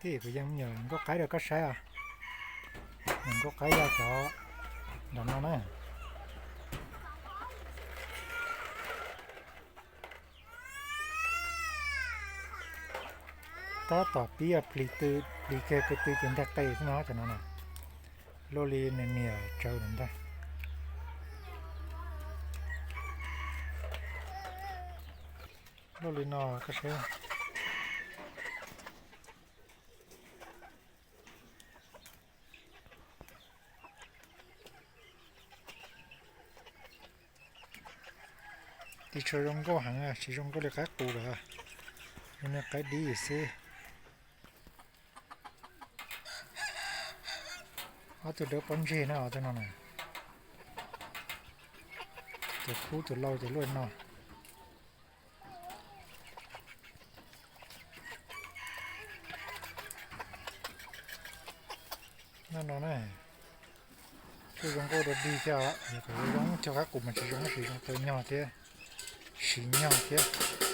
Kuv yeej me nyuam nkauj qaib rau koj saib os. Nyuam nkauj qaib yog cov nram no na. Tab tom pib plis tw, plis kiag ko tw ces ntag qe xwb no cov no na. Luaj li niam niam tsawv ntag. Luaj li no koj saib. Tis tsho zoo nkauj heev, tsis zoo nkauj li qaib qus lawm, zoo li qaib dib xwb. Ob tug dawb pob ntseg na, ob tug no na. Tus kub tus lau ces luaj no. No no na, kuj zoo nkauj dog dig thiab, yog kom zoo cog qab qus mas tsis zoo, tab sis zoo taw nyog thiab, siv nyog thiab.